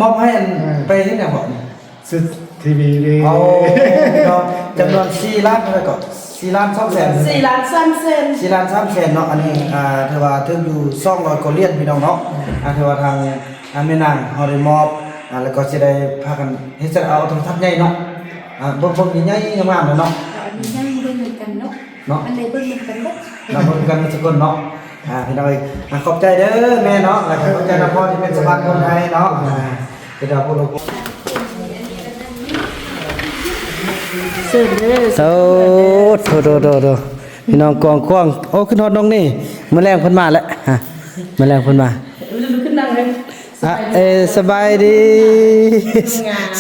ມອບໃຫ້ອັນ ເອີ ໄປເຮັດຫຍັງເກາະ? ຊື້ທີວີເດ້. ໂອ້ ເນາະ ຈຳນວນສີ່ລ້ານເທົ່າໃດເກາະ? ສີ່ລ້ານສອງແສນ ສີ່ລ້ານສາມແສນ ສີ່ລ້ານສາມແສນເນາະ. ອັນນີ້ ອ່າ ຖືວ່າຖືກຢູ່ສອງຮ້ອຍກວ່າຫຼຽນພີ່ນ້ອງເນາະ. ອ່າ ຖືວ່າທາງ ອ່າ ແມ່ນາງເຮົາໄດ້ມອບ ອ່າ ແລ້ວກໍຊິໄດ້ພາກັນເຮັດ ເອົາໂທລະທັດໃຫຍ່ເນາະ. ອ່າ ເບິ່ງ ເບິ່ງໃຫຍ່ໆ ງາມໆ ເນາະ. ອັນນີ້ຍັງເບິ່ງນຳກັນເນາະ ເນາະ ອັນໃດເບິ່ງນຳກັນເນາະ ເນາະ ເບິ່ງນຳກັນເບິດທຸກຄົນເນາະ. ອ່າ ພີ່ນ້ອງເອີຍ ອ່າ ຂອບໃຈເດີແມ່ເນາະ ແລ້ວກໍຂອບໃຈນຳພໍ່ທີ່ເປັນສະພານຄົນໄທເນາະ. ອ່າ ເປັນດາວຜູ້ລົງ ເຊີນເດີ. ໂອ້ ໂຖໆໆໆ ພີ່ນ້ອງກວ້າງໆ. ໂອ້ ຂຶ້ນຮອດນ້ອງນີ້ ມື້ແລງເພິ່ນມາແລ້ວ ຮະ ມື້ແລງເພິ່ນມາ. ອ່ະ ເອີ ສະບາຍດີ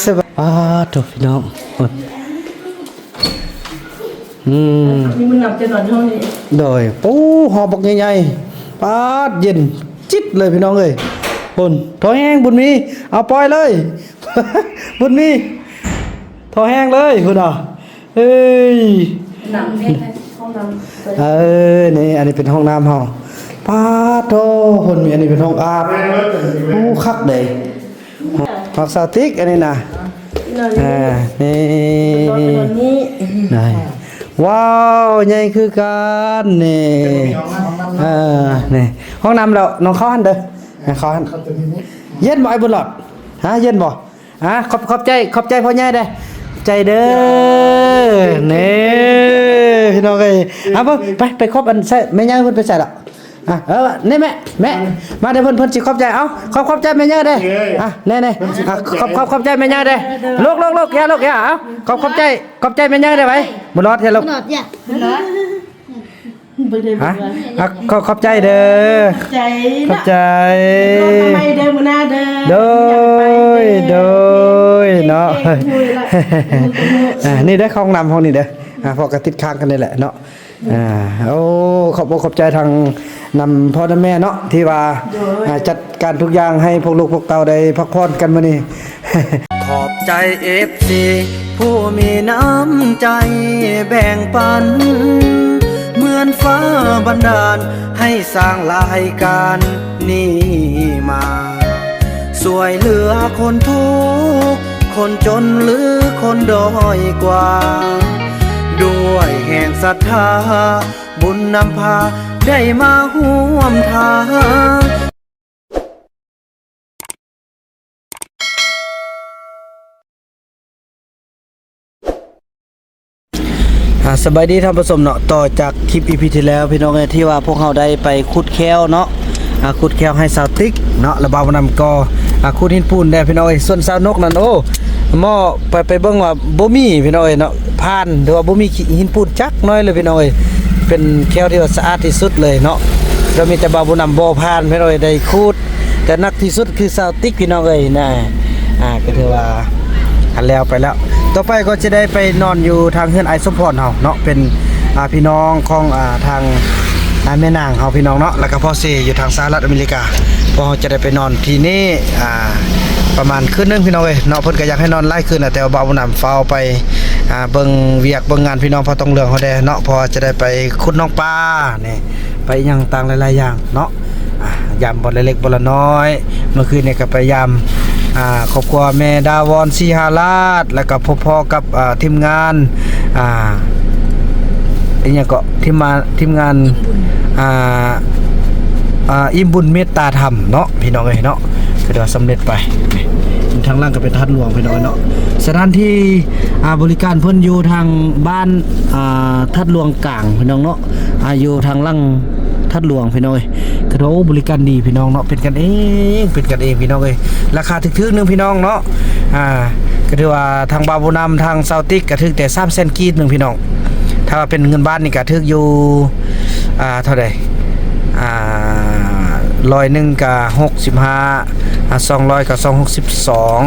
ສະບາຍ ອ້າ ໂຖ ພີ່ນ້ອງ ອືມ ນີ້ມັນນຳຈະນອນຫ້ອງນີ້ ໂດຍ. ໂອ້ ຫໍບັກໃຫຍ່ໆ ປາດ ເຢັນຈິດເລີຍພີ່ນ້ອງເອີຍ. ພຸ້ນ ທໍ່ແຫ້ງ ບຸນມີ ເອົາປ່ອຍເລີຍ ບຸນມີ ທໍ່ແຫ້ງເລີຍ ພຸ້ນນະ. ເອີຍ ນ້ຳເດ້ ຫ້ອງນ້ຳ ເອີ ນີ້ ອັນນີ້ເປັນຫ້ອງນ້ຳເຮົາ. ປາດໂທ ເພິ່ນມີ ອັນນີ້ເປັນຫ້ອງອາບ. ໂອ້ ຄັກເດ້ ຮອກສາວຕິກ ອັນນີ້ນະ. ອ່າ ນີ້ ນີ້ ວ້າວ ໃຫຍ່ຄືກັນນີ້. ເອີ ນີ້ ຫ້ອງນ້ຳແລ້ວ ນ້ອງເຂົ້າຫັ້ນເດີ ເຂົ້າຫັ້ນ. ເຢັນບໍ່ ອ້າຍບຸນຫຼອດ? ຮະ ເຢັນບໍ່? ອ່າ ຂອບ ຂອບໃຈ ຂອບໃຈພໍ່ໃຫຍ່ເດ້ ໃຈເດີ. ນີ້ ພີ່ນ້ອງເອີຍ ເອົາ ໄປ ໄປ ໄປຄອບ ອັນໃສ່ ແມ່ໃຫຍ່ເພິ່ນໄປໃສ່ລະ? ອ່າ ເອີ ນີ້ແມ່ ແມ່ ມາເດີ ເພິ່ນ ເພິ່ນຊິຂອບໃຈ. ເອົາ ຂອບ ຂອບໃຈແມ່ໃຫຍ່ເດ້. ອ່າ ແນ່ໆ ອ່າ ຂອບ ຂອບ ຂອບໃຈແມ່ໃຫຍ່ເດ້. ລູກ ລູກ ລູກ ຢ່າລູກ ຢ່າ. ເອົາ ຂອບ ຂອບໃຈ ຂອບໃຈແມ່ໃຫຍ່ເດ້ໄວ ບຸນຫຼອດ ຢ່າລູກ ບຸນຫຼອດ ຢ່າ ບຸນຫຼອດ. ຮະ ອ່ະ ຂອບ ຂອບໃຈເດີ ຂອບໃຈ ຂອບໃຈ ເດີ ມື້ໜ້າເດີ ໂດຍ ໂດຍ ເນາະ. ອ່າ ນີ້ເດີ ຫ້ອງນ້ຳຫ້ອງນີ້ເດີ ອ່າ ເພາະກະຕິດຄ້າງກັນນີ້ແຫຼະເນາະ. ອ່າ ໂອ້ ຂອບອົກຂອບໃຈທາງນຳພໍ່ນຳແມ່ເນາະ ທີ່ວ່າ ໂດຍ ອ່າ ຈັດການທຸກຢ່າງໃຫ້ພວກລູກພວກເຕົ້າໄດ້ພັກຜ່ອນກັນມື້ນີ້. ຂອບໃຈເອັຟຊີຜູ້ມີນ້ຳໃຈແບ່ງປັນ ເໝືອນຟ້າບັນດານໃຫ້ສ້າງລາຍການນີ້ມາ ຊ່ວຍເຫຼືອຄົນທຸກ ຄົນຈົນ ຫຼື ຄົນດ້ອຍກວ່າ ດ້ວຍແຮງສັດທາ ບຸນນຳພາໄດ້ມາຮ່ວມທາງ. ອ່າ ສະບາຍດີທ່ານຜູ້ຊົມເນາະ. ຕໍ່ຈາກຄລິບອີພີທີ່ແລ້ວ ພີ່ນ້ອງເອີຍ ທີ່ວ່າພວກເຮົາໄດ້ໄປຂຸດແຂ້ວເນາະ ອ່າ ຂຸດແຂ້ວໃຫ້ສາວຕິກເນາະ ແລະ ບ່າວບຸນນຳກໍ ອ່າ ຂຸດຫີນປູນແດ່ພີ່ນ້ອງເອີຍ. ສ່ວນສາວນົກນັ້ນ ໂອ້ ໝໍ້ໄປ ໄປເບິ່ງວ່າບໍ່ມີພີ່ນ້ອງເອີຍເນາະ ຜ່ານ ຖືວ່າບໍ່ມີຫີນປູນຈັກໜ້ອຍເລີຍພີ່ນ້ອງເອີຍ. ເປັນແຂ້ວທີ່ວ່າສະອາດທີ່ສຸດເລີຍເນາະ ກໍມີແຕ່ບ່າວບຸນນຳບໍ່ຜ່ານພີ່ນ້ອງເອີຍ ໄດ້ຂຸດ ແຕ່ໜັກທີ່ສຸດຄືສາວຕິກພີ່ນ້ອງເອີຍນະ. ອ່າ ກໍຖືວ່າ ອັນແລ້ວໄປແລ້ວ ຕໍ່ໄປກໍຈະໄດ້ໄປນອນຢູ່ທາງເຮືອນອ້າຍສົມພອນເຮົາເນາະ ເປັນ ອ່າ ພີ່ນ້ອງຂອງ ອ່າ ທາງ ອ່າ ແມ່ນາງເຮົາພີ່ນ້ອງເນາະ ແລ້ວກໍພໍ່ເຊຢູ່ທາງສະຫະລັດອາເມລິກາ. ພວກເຮົາຈະໄດ້ໄປນອນທີ່ນີ້ ອ່າ ປະມານຄືນໜຶ່ງພີ່ນ້ອງເອີຍເນາະ. ເພິ່ນກໍຢາກໃຫ້ນອນຫຼາຍຄືນນະ ແຕ່ວ່າບ່າວບຸນນຳຟ້າວໄປ ອ່າ ເບິ່ງວຽກເບິ່ງງານພີ່ນ້ອງເຜົ່າຕອງເຫຼືອງເຮົາແດ່ເນາະ ເພາະວ່າຈະໄດ້ໄປຂຸດໜອງປານີ້ ໄປຫຍັງຕ່າງຫຼາຍໆຢ່າງເນາະ. ອ່າ ຢາມບ່ອນລະເລັກບ່ອນລະນ້ອຍ ເມື່ອຄືນນີ້ກໍໄປຢາມ ອ່າ ຄອບຄົວແມ່ດາວອນ ສີຫາລາດ ແລ້ວກໍພົບພໍ້ກັບ ອ່າ ທີມງານ ອ່າ ອີ່ຫຍັງເກາະ ທີມງານ ທີມງານ ອ່າ ອ່າ ອີ່ມບຸນເມດຕາທຳເນາະ ພີ່ນ້ອງເອີຍເນາະ. ກໍຖືວ່າສຳເລັດໄປ ທາງຫຼັງກໍເປັນທາດຫຼວງພີ່ນ້ອງເນາະ. ສະຖານທີ່ ອ່າ ບໍລິການເພິ່ນຢູ່ທາງບ້ານ ອ່າ ທາດຫຼວງກາງພີ່ນ້ອງເນາະ ອ່າ ຢູ່ທາງຫຼັງທາດຫຼວງພີ່ນ້ອງເອີຍ. ກໍຖືວ່າ ໂອ້ ບໍລິການດີພີ່ນ້ອງເນາະ ເປັນກັນເອງ ເປັນກັນເອງພີ່ນ້ອງເອີຍ. ລາຄາຖືກໆໜຶ່ງພີ່ນ້ອງເນາະ. ອ່າ ກໍຖືວ່າທາງບ່າວບຸນນຳ ທາງສາວຕິກ ກໍຖືກແຕ່ສາມແສນກີບໜຶ່ງພີ່ນ້ອງ. ຖ້າວ່າເປັນເງິນບາດນີ້ກໍຖືກຢູ່ ອ່າ ເທົ່າໃດ ອ່າ ຮ້ອຍໜຶ່ງກໍຫົກສິບຫ້າ ອ່າ ສອງຮ້ອຍກໍສອງ ຫົກສິບສອງ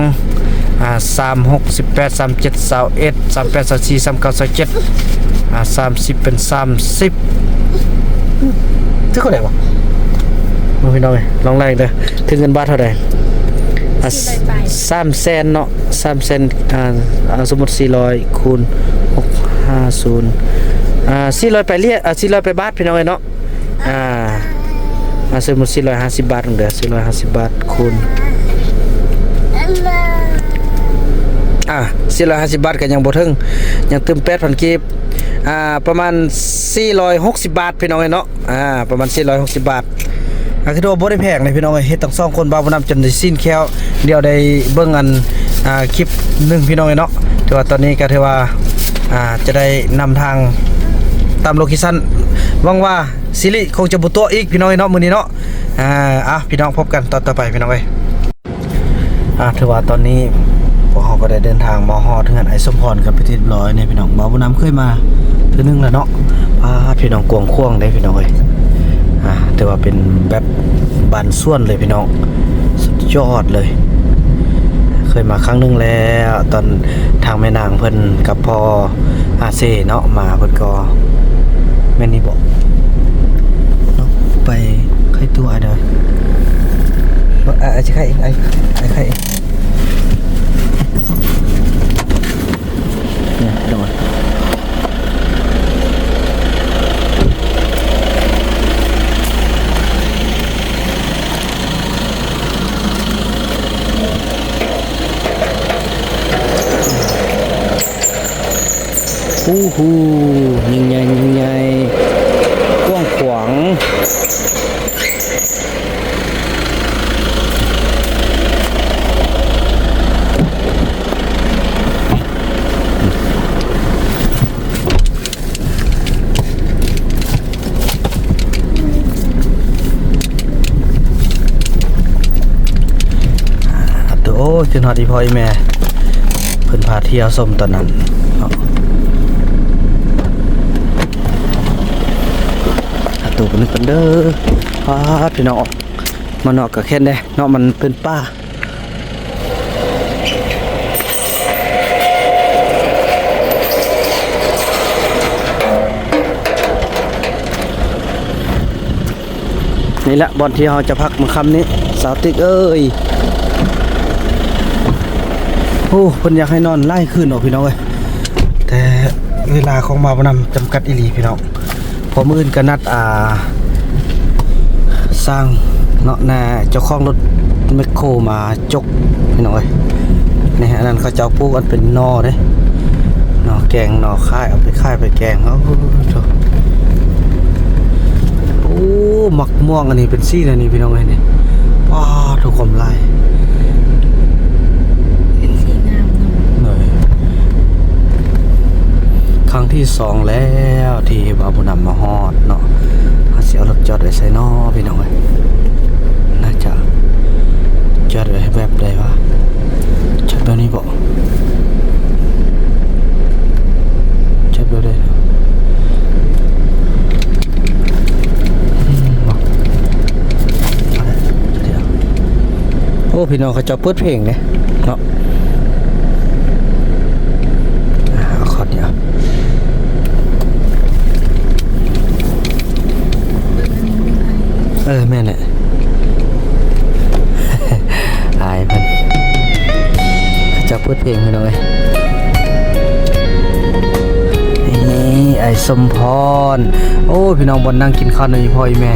ອ່າ ສາມ ຫົກສິບແປດ ສາມ ເຈັດ ຊາວເອັດ ສາມ ແປດ ຊາວສີ່ ສາມ ເກົ້າ ຊາວເຈັດ ອ່າ ສາມສິບ ເປັນສາມສິບ ຖືກເທົ່າໃດວະ? ເບິ່ງພີ່ນ້ອງເອີຍ ລອງໄລ່ເດີ ຖືກເງິນບາດເທົ່າໃດ? ອ່າ ສາມແສນເນາະ ສາມແສນ ອ່າ ສົມມຸດສີ່ຮ້ອຍຄູນຫົກຫ້າສູນ ອ່າ ສີ່ຮ້ອຍໄປຫຼຽນ ອ່າ ສີ່ຮ້ອຍໄປບາດ ພີ່ນ້ອງເອີຍເນາະ. ອ່າ ອ່າ ສົມມຸດສີ່ຮ້ອຍຫ້າສິບບາດເດີ ສີ່ຮ້ອຍຫ້າສິບບາດຄູນ ສີ່ຮ້ອຍຫ້າສິບບາດກໍຍັງບໍ່ເຖິງ ຍັງຕື່ມແປດພັນກີບ ອ່າ ປະມານສີ່ຮ້ອຍຫົກສິບບາດ ພີ່ນ້ອງເອີຍເນາະ. ອ່າ ປະມານສີ່ຮ້ອຍຫົກສິບບາດ ກໍຄືວ່າບໍ່ໄດ້ແພງເດ້ພີ່ນ້ອງເອີຍ. ເຮັດທັງສອງຄົນ ບ່າວບຸນນຳຈົນໄດ້ຊີ້ນແຂ້ວ ດຽວໄດ້ເບິ່ງອັນ ອ່າ ຄລິບໜຶ່ງ ພີ່ນ້ອງເອີຍເນາະ. ແຕ່ວ່າຕອນນີ້ກໍຖືວ່າ ອ່າ ຈະໄດ້ນຳທາງຕາມໂລເຄຊັນ ຫວັງວ່າຊິລິຄົງຈະບໍ່ຕົວະອີກ ພີ່ນ້ອງເອີຍເນາະ ມື້ນີ້ເນາະ. ອ່າ ອ່ະ ພີ່ນ້ອງ ພົບກັນຕອນຕໍ່ໄປ ພີ່ນ້ອງເອີຍ. ອ່າ ຖືວ່າຕອນນີ້ພວກເຮົາກໍໄດ້ເດີນທາງມາຮອດເຮືອນອ້າຍສົມພອນກັນເປັນທີ່ຮຽບຮ້ອຍເນາະ ພີ່ນ້ອງ. ບ່າວບຸນນຳເຄີຍມາເທື່ອໜຶ່ງແລ້ວເນາະ. ອ່າ ພີ່ນ້ອງ ກວ້າງຂວາງເດ້ ພີ່ນ້ອງເອີຍ. ອ່າ ຖືວ່າເປັນແບບບ້ານສວນເລີຍ ພີ່ນ້ອງ ສຸດຍອດເລີຍ. ເຄີຍມາຄັ້ງໜຶ່ງແລ້ວ ຕອນທາງແມ່ນາງເພິ່ນກັບພໍ່ອາເຊເນາະ ມາເພິ່ນກໍ ແມ່ນນີ້ບໍ? ເນາະ ໄປໄຄຕົວເດີ ບໍ່ ອາ ອາ ໄຄ ໄອ ໄອ ໄຄ ນີ້ ພີ່ນ້ອງ. ໂອ້ໂຫ ຍິ່ງໃຫຍ່ ຍິ່ງໃຫຍ່ ກວ້າງຂວາງ. ໂອ້ຍ ຄິດຮອດອີ່ພໍ່ອີ່ແມ່ ເພິ່ນພາທ່ຽວຊົມຕອນນັ້ນເນາະ. ຫາໂຕເພິ່ນກັນເດີ. ປາດ ພີ່ນ້ອງ ມານອກກະແຄນເດ້ເນາະ ມັນເປັນປ່າ. ນີ້ແຫຼະບ່ອນທີ່ເຮົາຈະພັກມື້ຄ່ຳນີ້ ສາວຕິກເອີຍ. ໂອ້ ເພິ່ນຢາກໃຫ້ນອນຫຼາຍຄືນເນາະ ພີ່ນ້ອງເອີຍ ແຕ່ເວລາຂອງບ່າວບຸນນຳຈຳກັດອີ່ຫຼີ ພີ່ນ້ອງ. ເພາະມື້ອື່ນກໍນັດ ອ່າ ຊ່າງເນາະ ນາ ເຈົ້າຂອງລົດແມັກໂຄມາຈົກ ພີ່ນ້ອງເອີຍ. ນີ້ ອັນນັ້ນເຂົາເຈົ້າປູກອັນເປັນໜໍ່ເດ້ ໜໍ່ແກງ ໜໍ່ຂາຍ ເອົາໄປຂາຍໄປແກງ. ໂອ້ໂຫ ໂອ້ ໝາກມ່ວງອັນນີ້ເປັນສີແນວນີ້ ພີ່ນ້ອງເອີຍ ນີ້. ປາດ ທຸກຄົນຫຼາຍ ເປັນສີງາມເນາະ. ໂດຍ ຄັ້ງທີສອງແລ້ວທີ່ບ່າວບຸນນຳມາຮອດເນາະ. ເຮົາຊິເອົາລົດຈອດໄວ້ໃສນໍ ພີ່ນ້ອງເອີຍ? ໜ້າຈະຈອດໄວ້ແບບໃດວະ? ຈອດແບບນີ້ບໍ? ຈອດແບບໃດ? ອືມ ໂອ້ ພີ່ນ້ອງ ເຂົາເຈົ້າເປີດເພງເດ້ເນາະ. ອ່າ ເອົາຄອດດຽວ. ເອີ ແມ່ນແຫຼະ ອາຍເພິ່ນ. ເຂົາເຈົ້າເປີດເພງ ພີ່ນ້ອງເອີຍ. ນີ້ ອ້າຍສົມພອນ. ໂອ້ ພີ່ນ້ອງ ບ່ອນນັ່ງກິນເຂົ້ານຳອີ່ພໍ່ອີ່ແມ່.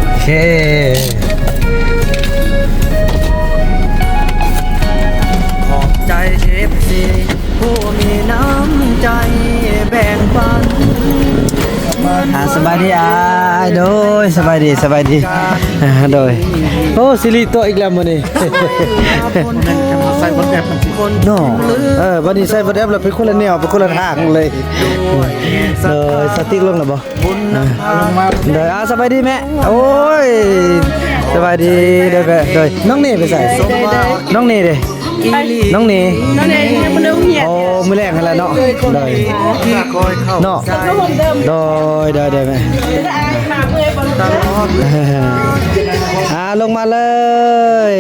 ໂອເຄ ຂອບໃຈເອັຟຊີ ຜູ້ມີນ້ຳໃຈແບ່ງປັນ. ອ່າ ສະບາຍດີອ້າຍ. ໂດຍ ສະບາຍດີ ສະບາຍດີ. ອ່າ ໂດຍ. ໂອ້ ຊິລິຕົວະອີກແລ້ວມື້ນີ້ ແມ່ນ ຄັນເຮົາໃສ່ວັອດແອັບມັນຊິ ເນາະ. ເອີ ບັດນີ້ໃສ່ວັອດແອັບແລ້ວເປັນຄົນລະແນວ ເປັນຄົນລະທາງເລີຍ. ໂດຍ ສະຕິກລົງແລ້ວບໍ່? ອ່າ ໂດຍ ອ່າ ສະບາຍດີແມ່. ໂອ້ຍ ສະບາຍດີ. ໂດຍ ໂດຍ ນ້ອງເນໄປໃສ? ນ້ອງເນເດ? ນ້ອງເນ ນ້ອງເນຍັງບໍ່ໄດ້ໂຮງຮຽນ. ໂອ້ ມື້ແລງຫັ້ນລະເນາະ. ໂດຍ ເນາະ. ໂດຍ ໂດຍ ໂດຍແມ່. ອ່າ ລົງມາເລີຍ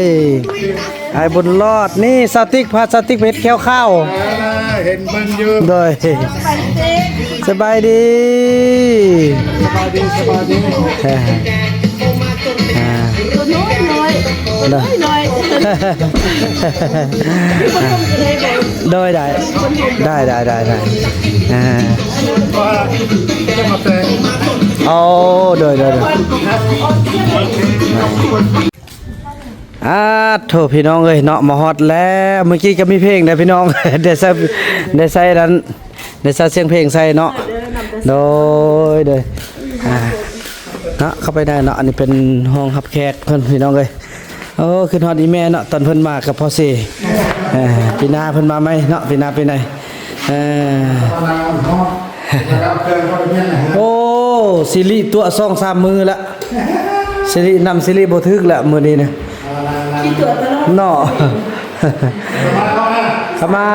ອ້າຍບຸນລອດ. ນີ້ ສາວຕິກ ພາສາວຕິກໄປເຮັດແຂ້ວຂາວ. ເອີ ເຫັນເບິ່ງຢູ່. ໂດຍ ສະບາຍດີ ສະບາຍດີ ສະບາຍດີ. ອ່າ ໂດຍ ໂດຍ ໄດ້ ໄດ້ ໄດ້ ໄດ້ ອ່າ. ວ່າຈະມາແຕ່ງ ໂອ້ ໂດຍ ໂດຍ ໂດຍ ອາ ໂທ້ ພີ່ນ້ອງເອີຍເນາະ ມາຮອດແລ້ວ. ເມື່ອກີ້ກໍມີເພງເດ້ພີ່ນ້ອງ ໄດ້ໃສ່ ໄດ້ໃສ່ນັ້ນ ໄດ້ໃສ່ສຽງເພງໃສ່ເນາະ. ໂດຍ ໂດຍ ອາ ເນາະ ເຂົ້າໄປໄດ້ເນາະ. ອັນນີ້ເປັນຫ້ອງຮັບແຂກເພິ່ນ ພີ່ນ້ອງເອີຍ. ໂອ້ ຄິດຮອດອີ່ແມ່ເນາະ ຕອນເພິ່ນມາກັບພໍ່ເຊ. ເອີ ປີໜ້າເພິ່ນມາໃໝ່ເນາະ ປີໜ້າ ປີໃໝ່. ເອີ ໂອ້ ຊິລິຕົວະສອງສາມມື້ລະ ຊິລິນຳ ຊິລິບໍ່ຖືກລະມື້ນີ້ນະ ເນາະ. ເຂົ້າມາ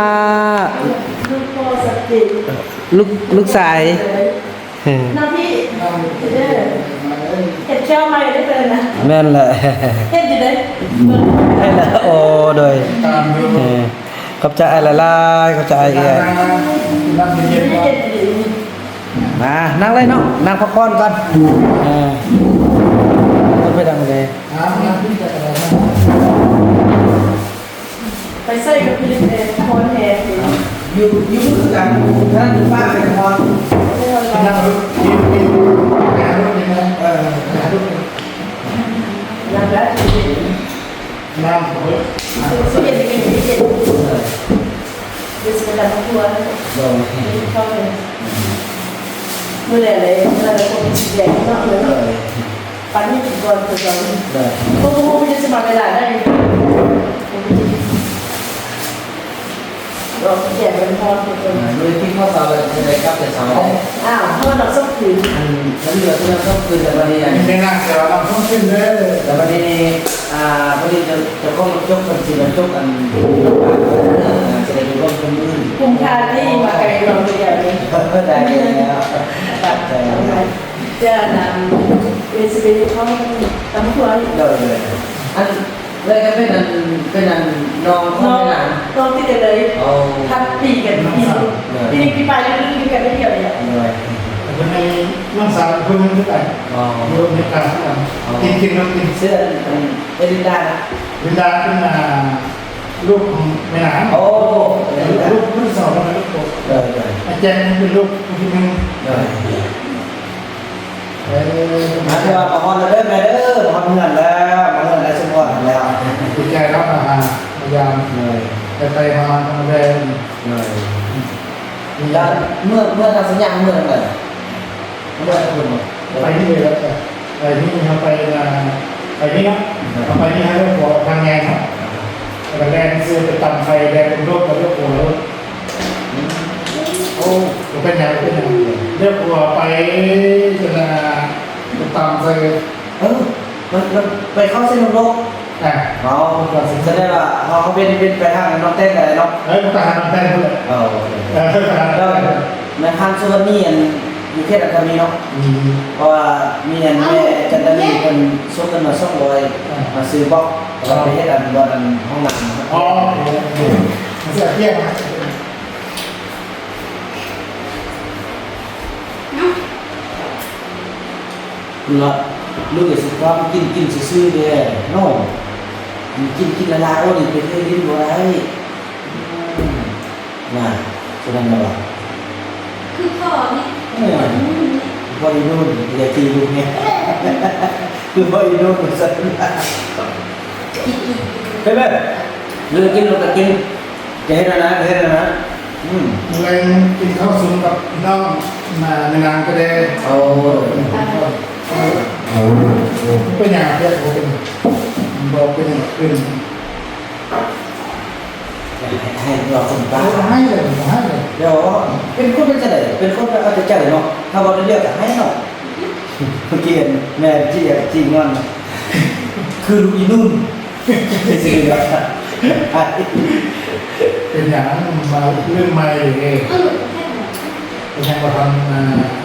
ລູກ ລູກຊາຍ. ນຳພີ່ ເອີ ເຮັດແຂ້ວໃໝ່ເດີເພິ່ນນະ. ແມ່ນແຫຼະ ເຮັດຢູ່ເດ້ ເຮັດແລ້ວ. ໂອ້ ໂດຍ ເອີ ຂອບໃຈອ້າຍຫຼາຍໆ ຂອບໃຈອ້າຍ. ມານັ່ງເລີຍເນາະ ນັ່ງພັກຜ່ອນກ່ອນ. ເອີ ໄປດັງເດ້. ໄປໃສ່ກັບພິລິກແດ່ ຮ້ອນແຮງ. ຢູ່ ຢູ່ຄືກັນ ທາງນັ້ນຟ້າແມ່ນຮ້ອນ. ເອີ ນຳໄດ້ ນ້ຳເພິ່ນ ເອີ ເຮັດໃຫ້ກິນ ເຮັດໃຫ້ກິນ ເອີ ເດີ ຊິໄປຕຳບັກຫຸ່ງ ໂດຍ ກິນເຂົ້າເລີຍ. ມື້ແລກເລີຍ ເວລາເຮົາຄົນແດດເນາະ ເອີ ເນາະ ເອີ ປັນໃຫ້ກິນກ່ອນ ເພິ່ນກ່ອນ ໂດຍ ບໍ່ຮູ້ວ່າຈະມາເວລາໃດ. ລອງແກະເປັນຮອດທຸກຄົນ ເອີ ມື້ທີ່ເຂົ້າເຊົາແລ້ວຈະໄດ້ກັບແຕ່ເຊົ້າ. ອ້າວ ຮອດນອນສອງຄືນ ອັນ ມັນເຫຼືອເພິ່ນນອນສອງຄືນ ແລ້ວບັດນີ້ ອັນ ແມ່ນນະ ແຕ່ວ່ານອນສອງຄືນເດີ ແລ້ວບັດນີ້ ອ່າ ພໍດີເຈົ້າ ເຈົ້າຂອງລົດຈົກເພິ່ນຊິມາຈົກອັນ ອ່າ ຊິໄດ້ໄປຮ່ວມປະມູນ ຄຸ້ມຄ່າທີ່ມາໄກນອນຜູ້ດຽວນີ້ ໄດ້ແລ້ວ ຂອບໃຈ. ເຈົ້ານຳ ເວຊິເວນຂອງຕຳຫຼວດ ໂດຍ ໂດຍ ອັນ ເອື້ອຍກໍເປັນອັນ ເປັນອັນນ້ອງຂອງແມ່ນາງ ນ້ອງຕິດກັນເລີຍ. ໂອ້ ພັນປີກັນ ປີ ປີ ປີປາຍ ລຸ້ນໆ ຢູ່ກັນໄດ້ດຽວນີ້ແຫຼະ. ໂດຍ ເພິ່ນມີນ້ອງສາວຄົນໜຶ່ງຄືກັນ. ອໍ ຢູ່ອາເມລິກາຄືກັນ. ອໍ ກິນ ກິນ ກິນ ຊື່ອັນ ເອລິນດາ. ເອລິນດາເປັນ ອ່າ ລູກຂອງແມ່ນາງ. ໂອ້ ເອລິນດາ ລູກ ລູກສອງ ລູກ ໂດຍ ໂດຍ ອາແຈນເປັນລູກຄົນທີໜຶ່ງ. ໂດຍ ເອີ ມາ ຖືວ່າມາຮອດແລ້ວເດີແມ່ເດີ ມາຮອດເຮືອນແລ້ວ ມາເຮືອນແລ້ວ ສົມພອນແລ້ວ. ດີໃຈເນາະ ມາຫາມາຢາມ ໂດຍ ໄປໄປມາມາທາງແດນ. ໂດຍ ແລ້ວເມື່ອ ເມື່ອທາງສັນຍາເມື່ອທາງໃດ? ເມື່ອທາງພຸ້ນບໍ່? ໄປນີ້ເລີຍ ໄປນີ້ເຮົາໄປ ອ່າ ໄປນີ້ເນາະ ເຮົາໄປນີ້ເຮົາລ້ຽວຂວາທາງໃຫຍ່ເນາະ ແລ້ວກໍແລ່ນຊື່ໄປຕຳໄປແດນກຸງໂດກ ກໍລ້ຽວຂວາໂລດ. ໂອ້ ບໍ່ເປັນຫຍັງ ບໍ່ເປັນຫຍັງ ເລີກວ່າໄປຈົນ ອ່າ ໄປຕຳໃສ່. ເອີ ມັນ ມັນໄປເຂົ້າເສັ້ນໂລກ. ອ່າ ເອົາ ສະແດງວ່າເຮົາ ເຮົາເປັນ ເປັນໄປທາງນ້ອງແຕນກໍໄດ້ເນາະ. ເອີ ໄປຫານ້ອງແຕນພຸ້ນແຫຼະ. ເອົາ ເອີ ໄປຫານ້ອງແຕນ. ແມ່ນທາງສຸວັນນີ ອັນ ຢູ່ເຂດອັນທຳມີເນາະ. ອືມ ເພາະວ່າມີອັນແມ່ຈັນດາລີເພິ່ນສົ່ງເງິນມາສອງຮ້ອຍ ອ່າ ມາຊື້ບລັອກ ແລ້ວໄປເຮັດອັນບ່ອນອັນຫ້ອງນ້ຳ. ອໍ ເສຍພຽງນະ. ລະ ມື້ຊິພາໄປກິນ ກິນຊື່ໆເດ້ເນາະ. ກິນ ກິນຫຼາຍໆ ໂອ້ ນີ້ໄປເທິງດິນບໍ່ໄດ້. ອືມ ນະ ສະນັ້ນລະວ່າ ຄືພໍ່ນີ້ ເອີ ພໍ່ອີ່ນຸ່ນນີ້ ພໍ່ອີ່ນຸ່ນ ຢ່າຈື່ລູກນີ້ ຄືພໍ່ອີ່ນຸ່ນວ່າຊັ້ນ. ເອີ ເອີ ເລີກກິນ ເລີກກິນ ຈະເຮັດອັນນັ້ນ ຈະເຮັດອັນນັ້ນ. ອືມ ມື້ແລງກິນເຂົ້າຊຸມກັບນ້ອງ ມາ ແມ່ນາງກະແດ. ໂອ້ ເປັນຫຍັງ ເປັນຫຍັງ ບໍ່ເປັນຫຍັງ ບໍ່ເປັນຫຍັງ ບໍ່ເປັນຫຍັງ ບໍ່ເປັນຫຍັງ. ໃຫ້ ໃຫ້ ບໍ່ສົນໃຈ ບໍ່ໃຫ້ເລີຍ ບໍ່ໃຫ້ເລີຍ. ດຽວ ເປັນຄົນເປັນຈັ່ງໃດ? ເປັນຄົນເອົາແຕ່ໃຈເນາະ ຖ້າເວົ້າເລື່ອງກໍໃຫ້ເນາະ. ເມື່ອກີ້ແມ່ຈີ ຈີງອນ ຄືລູກອີ່ນຸ່ນ. ເປັນຫຍັງມາເລື່ອງໃໝ່ເດ? ເປັນຫຍັງບໍ່ທຳ ອ່າ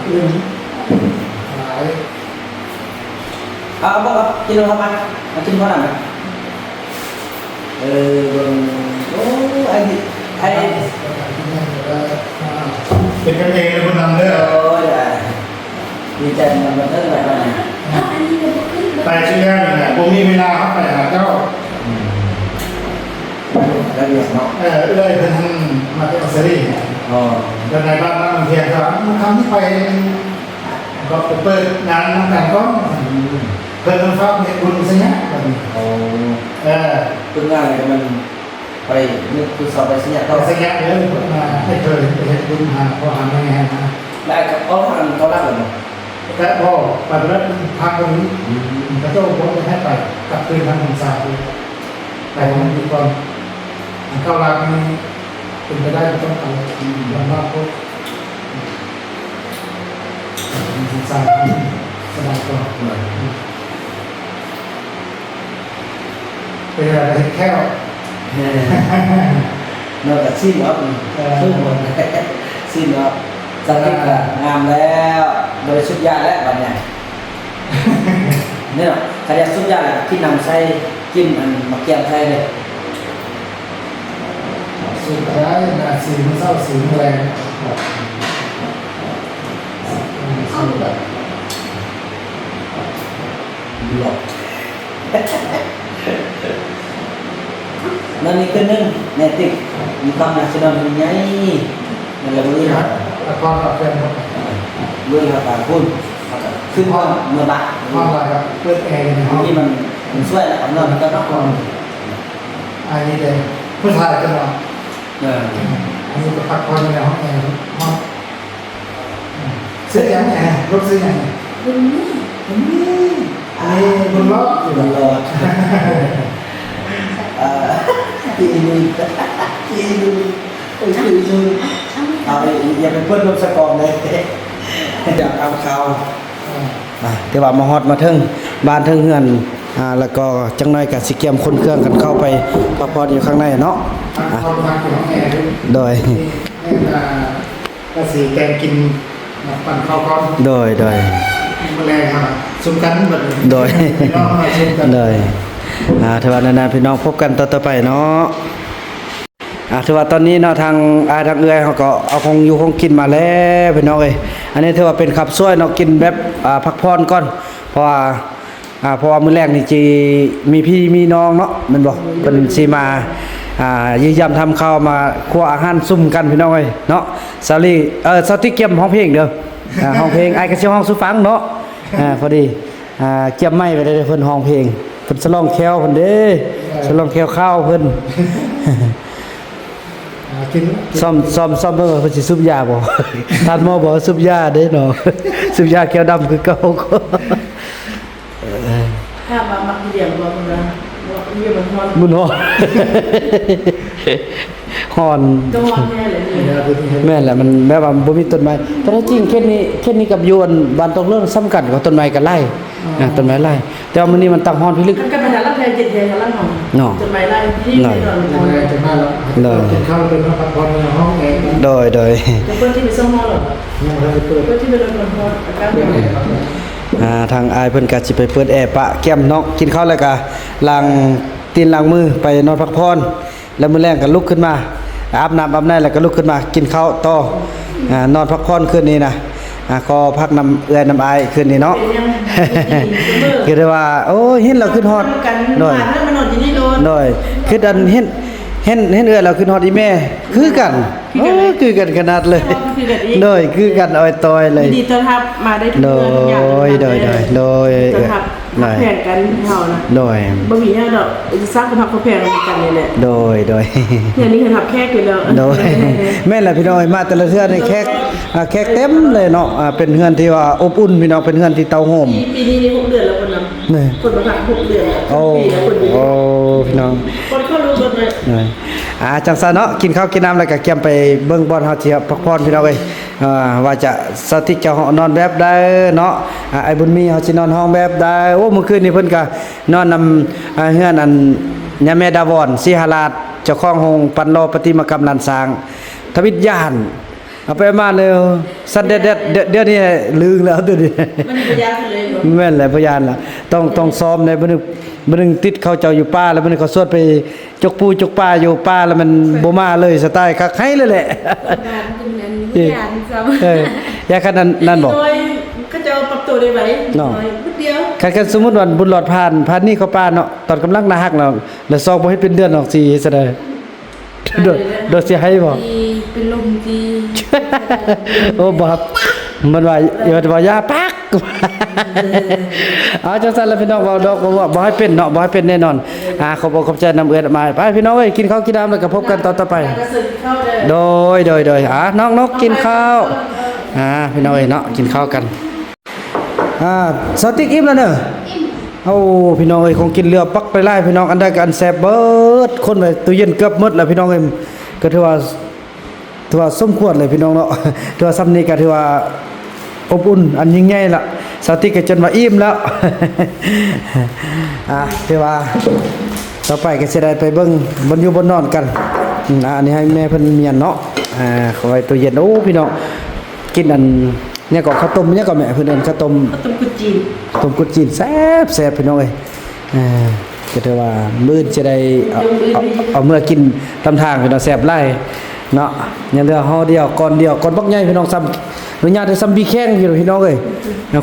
ເລື່ອງຫຼາຍ? ເອົາ ເອົາບໍ່ ເອົາ ກິນນຳເຮົາມາ ມາກິນເຂົ້ານຳນະ. ເອີ ເບິ່ງ ໂອ້ ໄອ້ ໄອ້ ເປັນກັນເອງເລີຍ ຜູ້ນຳເດີ. ໂອ້ຍ ດີໃຈນຳບັນເທີງຫຼາຍບາດນີ້ ໄປຊື່ຢ່າງນີ້ນະ ບໍ່ມີເວລາເຮົາໄປຫາເຈົ້າ. ອືມ ລະບຽບເນາະ. ເອີ ເອື້ອຍເພິ່ນມາແຕ່ອອສເຕຣເລຍ. ອໍ ແລ້ວນາຍບ້ານມາເມືອງພຽງ ເຂົາວ່າ ມື້ຄ່ຳນີ້ໄປ ກໍໄປເປີດງານນຳກັນກ່ອນ. ອືມ ເພິ່ນເຝົ້າເຮັດບຸນໄຊຍະບັດນີ້. ໂອ້ ເອີ ເປີດງານແລ້ວກໍແມ່ນໄປມື້ເສົາໄປໄຊຍະຕໍ່. ໄປໄຊຍະເລີຍ ເພິ່ນມາໃຫ້ເຄີຍໄປເຮັດບຸນຫາພໍ່ຫາແມ່ຫັ້ນນະ. ແລ້ວກໍອອກທາງເກົາຫຼັກແລ້ວບໍ່? ແຕ່ບໍ່ ໄປບໍ່ໄດ້ ທາງບໍ່ມີ. ອືມ ເຂົາເຈົ້າບໍ່ໃຫ້ໄປ ກັບຄືນທາງຫົນສາເລີຍ. ໄປມັນດີກວ່າ ອັນເກົາຫຼັກນີ້ເປັນໄປໄດ້ບໍ່ຕ້ອງໄປ. ອືມ ລຳບາກໂພດ. ສະບາຍກວ່າ. ເປັນໄດ້ເຮັດແຂ້ວ ເນາະ ກໍຊີ້ນອອກ. ເອີ ຊີ້ນອອກ. ສະຕິກກໍງາມແລ້ວ ບໍ່ໄດ້ສູບຢາແລ້ວບັດນີ້. ນີ້ເນາະ ຄັນຢາກສູບຢາແລ້ວກິນນ້ຳໃສ່ ກິນອັນໝາກກຽມໃສ່ເດ້. ສູບກໍໄດ້ນະ ສີ່ມື້ເຊົ້າ ສີ່ມື້ແລງ. ນອນນີ້ຄືນໜຶ່ງແນ່ຕິ ມີຄວາມຢາກຊິນອນໃຫຍ່. ນັ້ນແຫຼະ ມື້ອື່ນເຮົາ ພັກຜ່ອນກັບແຟນບໍ່? ມື້ອື່ນເຮົາກະພຸ້ນ ເຮົາກະຂຶ້ນເມືອບ້ານ. ຮ້ອນຫຼາຍກໍເປີດແອຢູ່ໃນຫ້ອງ. ນີ້ມັນ ມັນຊ່ວຍແລ້ວ ເຮົານອນນຳກັນເນາະ. ອັນນີ້ເດ້ ຜູ້ຊາຍຕົວເນາະ. ເອີ ອັນນີ້ກໍພັກຜ່ອນຢູ່ໃນຫ້ອງແອເນາະ. ຊື່ຫຍັງແອ? ລົດຊື່ຫຍັງ? ບຸນມີ. ບຸນມີ. ອັນນີ້ບຸນຫຼອດ. ບຸນຫຼອດ. ເອີ ອີ່ນຸ້ຍ ອີ່ນຸ້ຍ ເອີຍ ອີ່ນຸ້ຍ. ເອົາ ຢ່າໄປເປີດລົດສະກອງເດ້ ຢາກຖາມຂ່າວ. ອ່າ ຖືວ່າມາຮອດມາເຖິງບ້ານເຖິງເຮືອນ ອ່າ ແລ້ວກໍຈັກໜ້ອຍກໍຊິກຽມຂົນເຄື່ອງກັນເຂົ້າໄປພັກຜ່ອນຢູ່ຂ້າງໃນເນາະ. ອ່າ ໂດຍ ກະຊິແຕ່ງກິນ ປັ້ນເຂົ້າກ່ອນ. ໂດຍ ໂດຍ ມື້ແລງເຮົາຊຸມກັນບັດນີ້. ໂດຍ ພີ່ນ້ອງມາຊຸມກັນ. ໂດຍ ອ່າ ຖືວ່ານັ້ນນະ ພີ່ນ້ອງ ພົບກັນຕອນຕໍ່ໄປເນາະ. ອ່າ ຖືວ່າຕອນນີ້ເນາະ ທາງອ້າຍທາງເອື້ອຍເຮົາກໍເອົາຂອງຢູ່ຂອງກິນມາແລ້ວ ພີ່ນ້ອງເອີຍ. ອັນນີ້ຖືວ່າເປັນຄຳຊ່ວຍເນາະ ກິນແບບ ອ່າ ພັກຜ່ອນກ່ອນ ເພາະວ່າ ອ່າ ເພາະວ່າມື້ແລງນີ້ຊິມີພີ່ມີນ້ອງເນາະ ແມ່ນບໍ່? ເພິ່ນຊິມາ ອ່າ ຢ້ຽມຢາມຖາມຂ່າວ ມາຄົວອາຫານຊຸມກັນ ພີ່ນ້ອງເອີຍເນາະ. ສາວລີ ເອີ ສາວຕິກ ກຽມຮ້ອງເພງເດີ ອ່າ ຮ້ອງເພງ ອ້າຍກໍຊິຮ້ອງສູ່ຟັງເນາະ. ອ່າ ພໍດີ ອ່າ ກຽມໄມໄວ້ເດີ ເພິ່ນຮ້ອງເພງ ເພິ່ນສະຫຼອງແຂ້ວເພິ່ນເດ້ ສະຫຼອງແຂ້ວຂາວເພິ່ນ. ອ່າ ກິນ ຊອມ ຊອມ ຊອມເບິ່ງວ່າເພິ່ນຊິສູບຢາບໍ່? ທ່ານໝໍບອກວ່າສູບຢາເດ້ເນາະ ສູບຢາແກ້ວດຳຄືເກົ່າ. ຖາມວ່າມັກທຸລຽນບໍ່? ເພິ່ນວ່າມັນຢູ່ ມັນຮ້ອນ ມັນຮ້ອນ ຮ້ອນ. ກໍຮ້ອນແທ້ແຫຼະ. ແມ່ນແຫຼະ ມັນແບບວ່າບໍ່ມີຕົ້ນໄມ້. ແຕ່ທີ່ຈິງເຂດນີ້ ເຂດນີ້ກັບຢູ່ອັນບ້ານຕົກເລິກສ່ຳກັນ ກໍຕົ້ນໄມ້ກໍຫຼາຍ. ອ່າ ຕົ້ນໄມ້ຫຼາຍ ແຕ່ວ່າມື້ນີ້ມັນຕາກຮ້ອນພິລຶກ. ມັນກໍເປັນອັນລະແພເຈັດແດງກັນລະເນາະ. ເນາະ ຕົ້ນໄມ່ຫຼາຍ ໂດຍ ໂດຍ ກິນເຂົ້າເປັນພັກຜ່ອນໃນຫ້ອງແອ. ໂດຍ ໂດຍ ແຕ່ເປີດທີ່ໄປສອງຮອດແລ້ວ ຍັງບໍ່ທັນໄດ້ເປີດ ເປີດທີ່ໄປລົດມັນຮ້ອນ ອາກາດ. ອ່າ ທາງອ້າຍເພິ່ນກໍຊິໄປເປີດແອປະແກ້ມເນາະ. ກິນເຂົ້າແລ້ວກໍລ້າງຕີນລ້າງມືໄປນອນພັກຜ່ອນ. ແລ້ວມື້ແລງກໍລຸກຂຶ້ນມາ ອາບນ້ຳອາບໃນ ແລ້ວກໍລຸກຂຶ້ນມາກິນເຂົ້າຕໍ່. ອ່າ ນອນພັກຜ່ອນຄືນນີ້ນະ. ອ່າ ຂໍພັກນຳເອື້ອຍນຳອ້າຍຄືນນີ້ເນາະ. ຄືໄດ້ວ່າ ໂອ້ຍ ເຫັນແລ້ວຄິດຮອດ. ໂດຍ ໂດຍ ຄືອັນເຫັນ ເຫັນ ເຫັນເອື້ອຍແລ້ວຄິດຮອດອີ່ແມ່ ຄືກັນ. ໂອ້ ຄືກັນຂະໜາດເລີຍ. ໂດຍ ຄືກັນ ອອຍຕອຍເລີຍ. ຍິນດີຕ້ອນຮັບມາໄດ້ທຸກເທື່ອທຸກຍາມ. ໂດຍ ໂດຍ ໂດຍ ໂດຍ ຕ້ອນຮັບ ຮັກແພງກັນເຮົານະ. ໂດຍ ບໍ່ມີຫຍັງດອກ ສ້າງຄວາມຮັກຄວາມແພງໃນກັນນີ້ແຫຼະ. ໂດຍ ໂດຍ ເທື່ອນີ້ເພິ່ນຮັບແຂກຢູ່ແລ້ວ. ໂດຍ ແມ່ນແຫຼະພີ່ນ້ອງເອີຍ ມາແຕ່ລະເທື່ອນີ້ແຂກ ອ່າ ແຂກເຕັມເລີຍເນາະ. ອ່າ ເປັນເຮືອນທີ່ວ່າອົບອຸ່ນພີ່ນ້ອງ ເປັນເຮືອນທີ່ເຕົ້າໂຮມ. ປີ ປີນີ້ນີ້ຫົກເດືອນແລ້ວເພິ່ນນະ. ນີ້ ຄົນມາພັກຫົກເດືອນແລ້ວ. ໂອ້ ປີລະຄົນຢູ່. ໂອ້ ພີ່ນ້ອງ ຄົນເຂົ້າລົງເບິດເລີຍ. ໂດຍ ອ່າ ຈັ່ງຊັ້ນເນາະ ກິນເຂົ້າກິນນ້ຳແລ້ວກໍກຽມໄປເບິ່ງບ່ອນເຮົາຊິພັກຜ່ອນ ພີ່ນ້ອງເອີຍ. ອ່າ ວ່າຈະ ສາວຕິກຈະນອນແບບໃດເນາະ. ອ່າ ອ້າຍບຸນມີເຮົາຊິນອນຫ້ອງແບບໃດ. ໂອ້ ມື້ຄືນນີ້ເພິ່ນກໍນອນນຳ ອ່າ ເຮືອນອັນຍາແມ່ດາວອນ ສີຫະລາດ ເຈົ້າຂອງໂຮງປັ້ນຫຼໍ່ປະຕິມາກຳລ້ານຊ້າງ. ທຳອິດຢ້ານ ເອົາໄປມາເລີຍ ສັ່ນແດດໆ. ດຽວ ດຽວນີ້ລືມແລ້ວໂຕນີ້. ມັນບໍ່ຢ້ານເລີຍບໍ່? ແມ່ນແຫຼະ ບໍ່ຢ້ານລະ. ຕ້ອງ ຕ້ອງຊ້ອມໃດ໋. ມື້ໜຶ່ງ ມື້ໜຶ່ງຕິດເຂົາເຈົ້າຢູ່ປ່າ ແລ້ວມື້ໜຶ່ງເຂົາຊວນໄປ ຈົກປູຈົກປາຢູ່ປ່າ ແລ້ວມັນບໍ່ມາເລີຍ ສະຕາຍຄັກໄຫ້ເລີຍແຫຼະ. ເອີ ຢ່າຄັນນັ້ນ ນັ້ນບໍ່ ນ້ອຍ ເຂົາເຈົ້າປັບໂຕໄດ້ໄວເນາະ. ນ້ອຍ ບຶດດຽວ ຄັນ ຄັນສົມມຸດວ່າບຸນຫຼອດຜ່ານ ຜ່ານນີ້ເຂົ້າປ່າເນາະ ຕອນກຳລັງໜ້າຮັກເນາະ ແລ້ວຊອກບໍ່ເຮັດເປັນເດືອນອອກ ຊິເຮັດຈັ່ງໃດ? ໂດຍ ໂດຍຊິໃຫ້ບໍ່? ຊິເປັນລົມ ຊິ ໂອ້ ບໍ່ ມັນວ່າ ມັນວ່າຢ່າປາກ ເອົາ ຈັ່ງຊັ້ນລະພີ່ນ້ອງ ເວົ້າດອກເວົ້າ ບໍ່ໃຫ້ເປັນເນາະ ບໍ່ໃຫ້ເປັນແນ່ນອນ. ອ່າ ຂອບອົກຂອບໃຈນຳເອື້ອຍນຳອ້າຍ. ໄປພີ່ນ້ອງເອີຍ ກິນເຂົ້າກິນນ້ຳ ແລ້ວກໍພົບກັນຕອນຕໍ່ໄປ. ໂດຍ ໂດຍ ໂດຍ. ອ່າ ນ້ອງນົກກິນເຂົ້າ. ອ່າ ພີ່ນ້ອງເອີຍເນາະ ກິນເຂົ້າກັນ. ອ່າ ສາວຕິກອີ່ມແລ້ວເນີ. ໂອ້ ພີ່ນ້ອງເອີຍ ຂອງກິນເຫຼືອບັກຫຼາຍໆ ພີ່ນ້ອງ. ອັນໃດກໍອັນແຊບເບີດ. ຄົນໄວ້ຕູ້ເຢັນເກືອບໝົດແລ້ວ ພີ່ນ້ອງເອີຍ. ກໍຖືວ່າ ຖືວ່າສົມຄວນເລີຍພີ່ນ້ອງເນາະ. ຖືວ່າຊ່ຳນີ້ກໍຖືວ່າອົບອຸ່ນອັນຍິ່ງໃຫຍ່ລະ. ສາວຕິກກໍຈົນວ່າອີ່ມແລ້ວ. ອ່າ ຖືວ່າຕໍ່ໄປກໍຊິໄດ້ໄປເບິ່ງບ່ອນຢູ່ບ່ອນນອນກັນ. ອືມ ອ່າ ອັນນີ້ໃຫ້ແມ່ເພິ່ນມ້ຽນເນາະ. ອ່າ ເອົາໄວ້ຕູ້ເຢັນ. ໂອ້ ພີ່ນ້ອງ ກິນອັນ ຫຍັງເກາະ ເຂົ້າຕົ້ມຫຍັງເກາະແມ່ ເພິ່ນເອີ້ນເຂົ້າຕົ້ມ ເຂົ້າຕົ້ມກຸດຈີນ ເຂົ້າຕົ້ມກຸດຈີນ ແຊບໆ ພີ່ນ້ອງເອີຍ. ເອີ ກໍຖືວ່າມື້ອື່ນຈະໄດ້ເອົາ ເອົາ ເອົາເມືອກິນຕາມທາງ ພີ່ນ້ອງ ແຊບຫຼາຍເນາະ. ຍັງເຫຼືອຫໍ່ດຽວ ກ້ອນດຽວ ກ້ອນບັກໃຫຍ່ ພີ່ນ້ອງ. ຊ່ຳ ອະນຸຍາດໃຫ້ຊ່ຳບີແຂ້ງຢູ່ ພີ່ນ້ອງເອີຍ.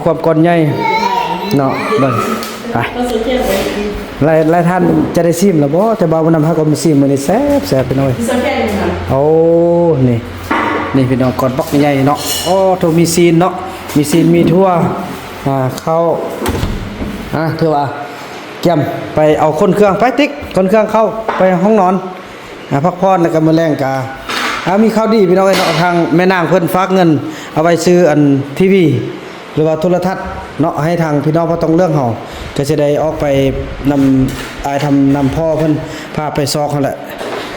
ຄວາມກ້ອນໃຫຍ່ເນາະ. ເບິ່ງ ໄປ ຫຼາຍ ຫຼາຍທ່ານຈະໄດ້ຊີມແລ້ວບໍ່? ແຕ່ວ່າມື້ນຳເຮົາກໍມາຊີມ ມື້ນີ້ແຊບໆ ພີ່ນ້ອງເອີຍ. ໂອ້ ນີ້ ນີ້ພີ່ນ້ອງ ກ້ອນບັກໃຫຍ່ເນາະ. ໂອ້ ໂທ້ ມີຊີ້ນເນາະ ມີຊີ້ນ ມີຖົ່ວ ອ່າ ເຂົ້າ ອ່າ ຖືວ່າກຽມໄປເອົາຂົນເຄື່ອງ ໄປຕິກ ຂົນເຄື່ອງເຂົ້າໄປຫ້ອງນອນ ອ່າ ພັກຜ່ອນ. ແລ້ວກໍມື້ແລງກໍ ອ່າ ມີຂ່າວດີພີ່ນ້ອງເອີຍເນາະ ທາງແມ່ນາງເພິ່ນຝາກເງິນເອົາໄວ້ຊື້ອັນທີວີ ຫຼືວ່າໂທລະທັດເນາະ ໃຫ້ທາງພີ່ນ້ອງພໍ່ຕ້ອງເລື່ອງເຮົາ ກໍຊິໄດ້ອອກໄປນຳອ້າຍທຳ ນຳພໍ່ເພິ່ນ ພາໄປຊອກຫັ້ນແຫຼະ.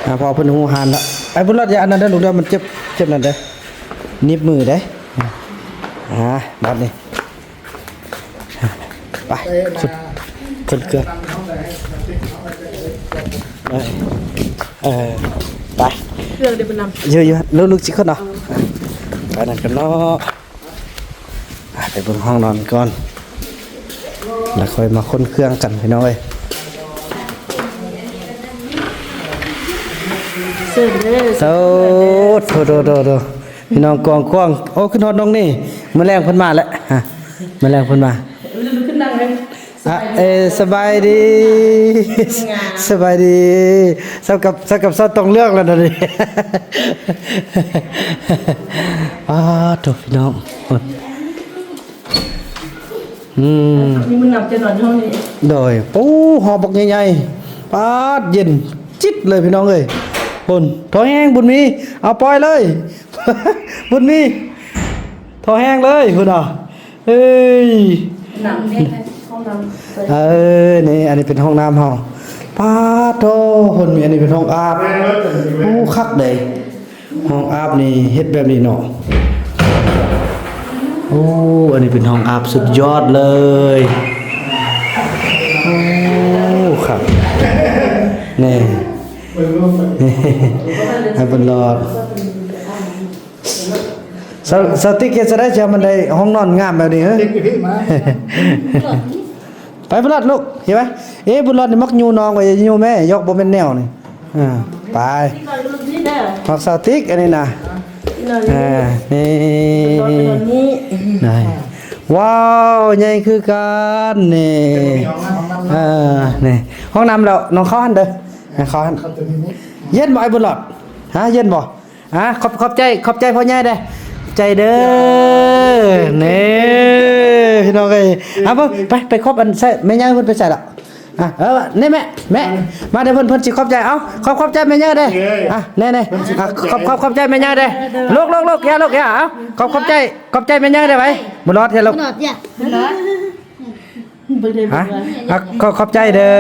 ອ່າ ເພາະວ່າເພິ່ນຮູ້ຮ້ານລະ. ອ້າຍບຸນລອດ ຢ່າອັນນັ້ນເດີ້ລູກເດີ້ ມັນເຈັບ ເຈັບນັ້ນເດີ້ ໜີບມືເດ້. ອ່າ ບັດນີ້ ໄປ ຂຶ້ນ ຂຶ້ນເຄື່ອງ. ເອີ ໄປ ເຄື່ອງເດ ມັນນຳ ຢູ່ ຢູ່ ລູກໆ ຊິຂຶ້ນເນາະ. ໄປນັ້ນກັນເນາະ. ອ່າ ໄປເບິ່ງຫ້ອງນອນກ່ອນ ແລ້ວຄ່ອຍມາຂົນເຄື່ອງກັນ ພີ່ນ້ອງເອີຍ. ເຊີນເດີ ໂອ້ ໂຖໆໆໆ ພີ່ນ້ອງ ກວ້າງໆ. ໂອ້ ຂຶ້ນຮອດນ້ອງນີ້ ມື້ແລງເພິ່ນມາແລ້ວ ຮະ ມື້ແລງເພິ່ນມາ. ອ່ະ ເອີ ສະບາຍດີ ສະບາຍດີ. ສ່ຳກັບ ສ່ຳກັບສາວຕ້ອງເລືອກແລ້ວນະນີ້. ອ້າ ໂທ້ ພີ່ນ້ອງ ອືມ ນີ້ມັນນຳຈະນອນຫ້ອງນີ້ ໂດຍ. ໂອ້ ຫໍ່ບັກໃຫຍ່ໆ ປາດ ເຢັນຈິດເລີຍ ພີ່ນ້ອງເອີຍ. ພຸ້ນ ທໍ່ແຫ້ງ ບຸນມີ ເອົາ ປ່ອຍເລີຍ ບຸນມີ ທໍ່ແຫ້ງເລີຍ ພຸ້ນນະ. ເອີຍ ນ້ຳເດ້ ຫ້ອງນ້ຳ ເອີ ນີ້ ອັນນີ້ເປັນຫ້ອງນ້ຳເຮົາ. ປາດໂທ້ ເພິ່ນມີ ອັນນີ້ເປັນຫ້ອງອາບ. ໂອ້ ຄັກເດ້ ຫ້ອງອາບນີ້ເຮັດແບບນີ້ເນາະ. ໂອ້ ອັນນີ້ເປັນຫ້ອງອາບສຸດຍອດເລີຍ. ໂອ້ ຄັກ ນີ້ ນີ້ ໃຫ້ເພິ່ນລອດ. ສາ ສາວຕິກເຮັດຈັ່ງໃດຊິໃຫ້ມັນໄດ້ຫ້ອງນອນງາມແບບນີ້ເຮີ? ຕິກຢູ່ພີ້ມາ ໄປບຸນລອດລູກ ເຫັນໄໝ? ເອ ບຸນລອດນີ້ມັກຍູ້ນ້ອງໄວ້ ຢ່າຍູ້ແມ່ ຢອກ ບໍ່ແມ່ນແນວນີ້. ອ່າ ໄປ ມັກສາວຕິກອັນນີ້ນະ. ອ່າ ນີ້ ວ້າວ ໃຫຍ່ຄືກັນນີ້. ເອີ ນີ້ ຫ້ອງນ້ຳແລ້ວ ນ້ອງເຂົ້າຫັ້ນເດີ ເຂົ້າຫັ້ນ. ເຢັນບໍ່ ອ້າຍບຸນລອດ? ຮະ ເຢັນບໍ່? ອ່າ ຂອບ ຂອບໃຈ ຂອບໃຈພໍ່ໃຫຍ່ເດີ້ ໃຈເດີ້. ນີ້ ພີ່ນ້ອງເອີຍ ເອົາ ໄປ ໄປ ໄປຂອບ ອັນໃສ່ ແມ່ໃຫຍ່ເພິ່ນໄປໃສ່ລະ. ອ່າ ເອີ ນີ້ແມ່ ແມ່ ມາເດີ້ ເພິ່ນ ເພິ່ນຊິຂອບໃຈ. ເອົາ ຂອບ ຂອບໃຈແມ່ໃຫຍ່ເດີ້. ອ່າ ນີ້ ນີ້ ອ່າ ຂອບ ຂອບ ຂອບໃຈແມ່ໃຫຍ່ເດີ້. ລູກ ລູກ ລູກ ຢ່າລູກ ຢ່າ ເອົາ ຂອບ ຂອບໃຈ ຂອບໃຈແມ່ໃຫຍ່ເດີ້ໄວ. ບຸນລອດ ຢ່າລູກ ບຸນລອດ ຮະ ອ່ະ ຂອບ ຂອບໃຈເດີ້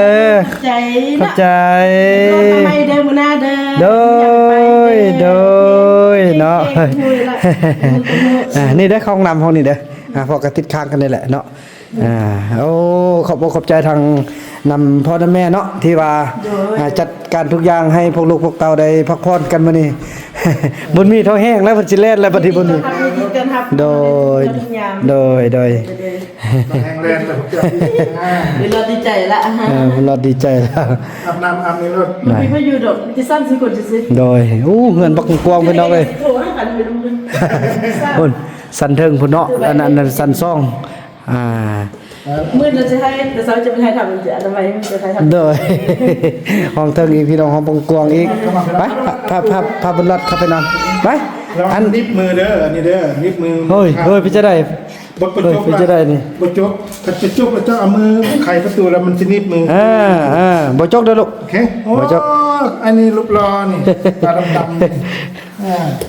ຂອບໃຈ ຂອບໃຈ ເດີ ມື້ໜ້າເດີ ໂດຍ ໂດຍເນາະ. ອ່າ ນີ້ເດີ ເຂົ້າຫ້ອງນ້ຳຫ້ອງນີ້ເດີ ອ່າ ເພາະກໍຕິດຄ້າງກັນນີ້ແຫຼະເນາະ. ອ່າ ໂອ້ ຂອບອົກຂອບໃຈທາງນຳພໍ່ນຳແມ່ເນາະ ທີ່ວ່າ ໂດຍ ອ່າ ຈັດການທຸກຢ່າງໃຫ້ພວກລູກພວກເຕົ້າໄດ້ພັກຜ່ອນກັນມື້ນີ້. ບຸນມີທ້ອງແຮງແລ້ວ ເພິ່ນຊິແລ່ນແລ້ວບັດນີ້ ບຸນມີ ໂດຍ ໂດຍ ໂດຍ. ແຮງແລນແລ້ວ ບຸນລອດດີໃຈລະ ເອີ ບຸນລອດດີໃຈລະ ອາບນ້ຳອາບນີ້ໂລດ ບໍ່ມີໃຜຢູ່ດອກ ມີແຕ່ສາມສີ່ຄົນຊື່ໆ ໂດຍ. ໂອ້ ເຮືອນບັກກວ້າງເພິ່ນເນາະເອີຍ ໂທຫາກັນໄປນຳເພິ່ນ ພຸ້ນ ຊັ້ນເທິງພຸ້ນເນາະ ອັນນັ້ນຊັ້ນສອງ. ອ່າ ມື້ນີ້ຈະໃຫ້ ແຕ່ເຊົ້າຈະໄປຖ່າຍທຳ ອະນາໄມຈະຖ່າຍທຳ ໂດຍ ຫ້ອງເທິງອີກ ພີ່ນ້ອງ ຫ້ອງກວ້າງອີກ. ໄປ ພາ ພາ ພາບຸນລອດເຂົ້າໄປນອນ ໄປ. ອັນ ນິບມືເດີ ອັນນີ້ເດີ ນິບມື. ໂອ້ຍ ໂອ້ຍ ເປັນຈັ່ງໃດ? ບໍ່ ບໍ່ ເອີຍ ຈົກ ເປັນຈັ່ງໃດນີ້? ບໍ່ຈົກ. ຄັນຈະຈົກແລ້ວເຈົ້າເອົາມືໄຂປະຕູແລ້ວມັນຊິໜີບມື. ເອີ ເອີ ບໍ່ຈົກເດີລູກ. ໂອເຄ. ໂອ້ ບໍ່ຈົກ. ອັນນີ້ຮູບຫຼໍ່ນີ້ ຕາດຳໆ ອາ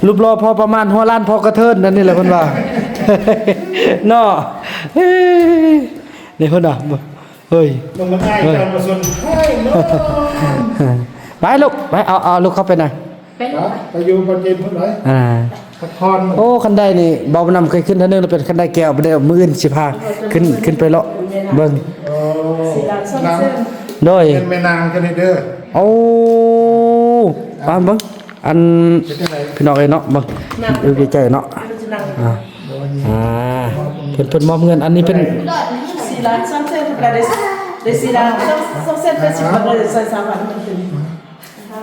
ຮູບຫຼໍ່ພໍປະມານຫົວລ້ານພໍກະເທີນ ອັນນີ້ແຫຼະເພິ່ນວ່າ ເນາະ. ເອີ ນີ້ເພິ່ນວ່າ ເຮີຍ ເບິ່ງມັນອ້າຍ ເຮີຍ ເຈົ້າມາຊົນ ເຮີຍ ໄປລູກ ໄປ ເອົາ ເອົາລູກເຂົ້າໄປນະ. ໄປ ໄປຢູ່ບ່ອນເຢັນພຸ້ນໄດ໋. ອ່າ ພັກຜ່ອນ. ໂອ້ ຄັນໄດນີ້ ເບົານຳເຄີຍຂຶ້ນເທື່ອໜຶ່ງ ແລ້ວເປັນຄັນໄດແກ້ວ ບໍ່ໄດ້ ມື້ອື່ນຊິພາຂຶ້ນ ຂຶ້ນໄປເລາະເບິ່ງ. ໂອ້ ສີລານຊອນເຊີນ. ໂດຍ ເປັນແມ່ນາງກັນເດີ. ໂອ້ ຟັງເບິ່ງ ອັນ ເປັນຈັ່ງໃດ ພີ່ນ້ອງເອີຍເນາະ ເບິ່ງ ຢູ່ໃກ້ໆເນາະ. ອ່າ ອ່າ ເພິ່ນ ເພິ່ນມອບເງິນ ອັນນີ້ເປັນ ສີລານຊອນເຊີນ ໄດ້ ໄດ້ສີລານຊອນເຊີນ ແປດສິບບາດ ໄດ້ໃສ່ສາມພັນ.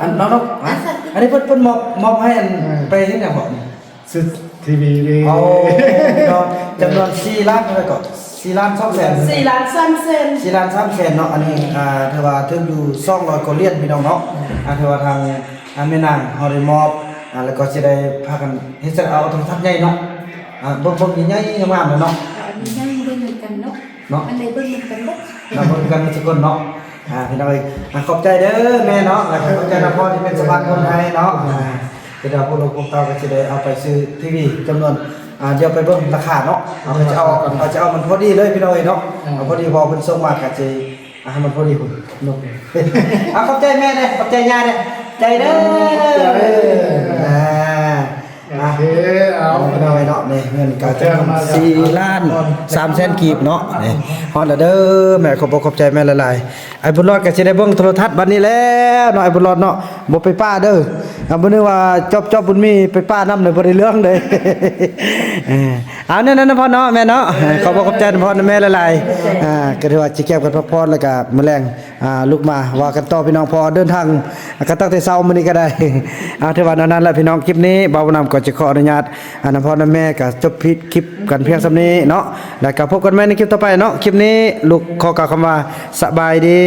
ອັນ ນ້ອງໆ ອັນນີ້ເພິ່ນ ເພິ່ນມອບ ມອບໃຫ້ອັນ ເອີ ໄປເຮັດຫຍັງເກາະ? ຊື້ທີວີເດ້. ໂອ້ ເນາະ ຈຳນວນສີ່ລ້ານເທົ່າໃດເກາະ? ສີ່ລ້ານສອງແສນ ສີ່ລ້ານສາມແສນ ສີ່ລ້ານສາມແສນເນາະ. ອັນນີ້ ອ່າ ຖືວ່າຖືກຢູ່ສອງຮ້ອຍກວ່າຫຼຽນ ພີ່ນ້ອງເນາະ. ອ່າ ຖືວ່າທາງ ອ່າ ແມ່ນາງເຮົາໄດ້ມອບ ອ່າ ແລ້ວກໍຊິໄດ້ພາກັນເຮັດ ເອົາໂທລະທັດໃຫຍ່ເນາະ. ອ່າ ເບິ່ງ ເບິ່ງໃຫຍ່ໆ ງາມໆເນາະ. ອັນນີ້ຍັງເບິ່ງນຳກັນເນາະ ເນາະ ອັນໃດເບິ່ງນຳກັນເນາະ ເນາະ ເບິ່ງນຳກັນເບິດທຸກຄົນເນາະ. ອ່າ ພີ່ນ້ອງເອີຍ ອ່າ ຂອບໃຈເດີແມ່ເນາະ ແລ້ວກໍຂອບໃຈນຳພໍ່ທີ່ເປັນສະພານຄົນໄທເນາະ. ອ່າ ຄືວ່າພວກລູກພວກເຕົ້າກໍຊິໄດ້ເອົາໄປຊື້ທີວີຈຳນວນ ອ່າ ດຽວໄປເບິ່ງລາຄາເນາະ. ເຮົາກໍຈະເອົາ ເຮົາຈະເອົາມັນພໍດີເລີຍພີ່ນ້ອງເອີຍເນາະ. ເອົາພໍດີ ເພາະເພິ່ນສົ່ງມາກໍຊິ ອ່າ ໃຫ້ມັນພໍດີພຸ້ນເນາະ. ອ່າ ຂອບໃຈແມ່ເດີ ຂອບໃຈຍ່າເດີ ໃຈເດີ. ອ່າ ໂອເຄ ເອົາ ພີ່ນ້ອງເອີຍເນາະ ນີ້ເງິນກໍຈຳນວນສີ່ລ້ານສາມແສນກີບເນາະ. ນີ້ຮອດແລ້ວເດີແມ່ ຂອບອົກຂອບໃຈແມ່ຫຼາຍໆ. ອ້າຍບຸນຫຼອດກໍຊິໄດ້ເບິ່ງໂທລະທັດບັດນີ້ແລ້ວເນາະ ອ້າຍບຸນຫຼອດເນາະ ບໍ່ໄປປ້າເດີ. ອ່າ ບໍ່ນຶກວ່າຈອບ ຈອບບຸນມີໄປປ້ານຳເລີຍ ບໍ່ໄດ້ເລື່ອງເລີຍ. ເອີ ເອົາແນວນັ້ນນະພໍ່ເນາະ ແມ່ເນາະ. ຂອບອົກຂອບໃຈນຳພໍ່ນຳແມ່ຫຼາຍໆ. ອ່າ ກໍຖືວ່າຊິກຽມກັນພັກຜ່ອນ ແລ້ວກໍມື້ແລງ ອ່າ ລຸກມາວ່າກັນຕໍ່ພີ່ນ້ອງ ເພາະວ່າເດີນທາງກໍຕັ້ງແຕ່ເຊົ້າມື້ນີ້ກໍໄດ້. ອ່າ ຖືວ່າແນວນັ້ນແຫຼະພີ່ນ້ອງ ຄລິບນີ້ບ່າວບຸນນຳກໍຈະຂໍອະນຸຍາດ ອ່າ ນຳພໍ່ນຳແມ່ກໍຈົບຄລິບກັນພຽງສ່ຳນີ້ເນາະ ແລ້ວກໍພົບກັນໃໝ່ໃນຄລິບຕໍ່ໄປເນາະ. ຄລິບນີ້ລູກຂໍກ່າວຄຳວ່າ ສະບາຍດີ.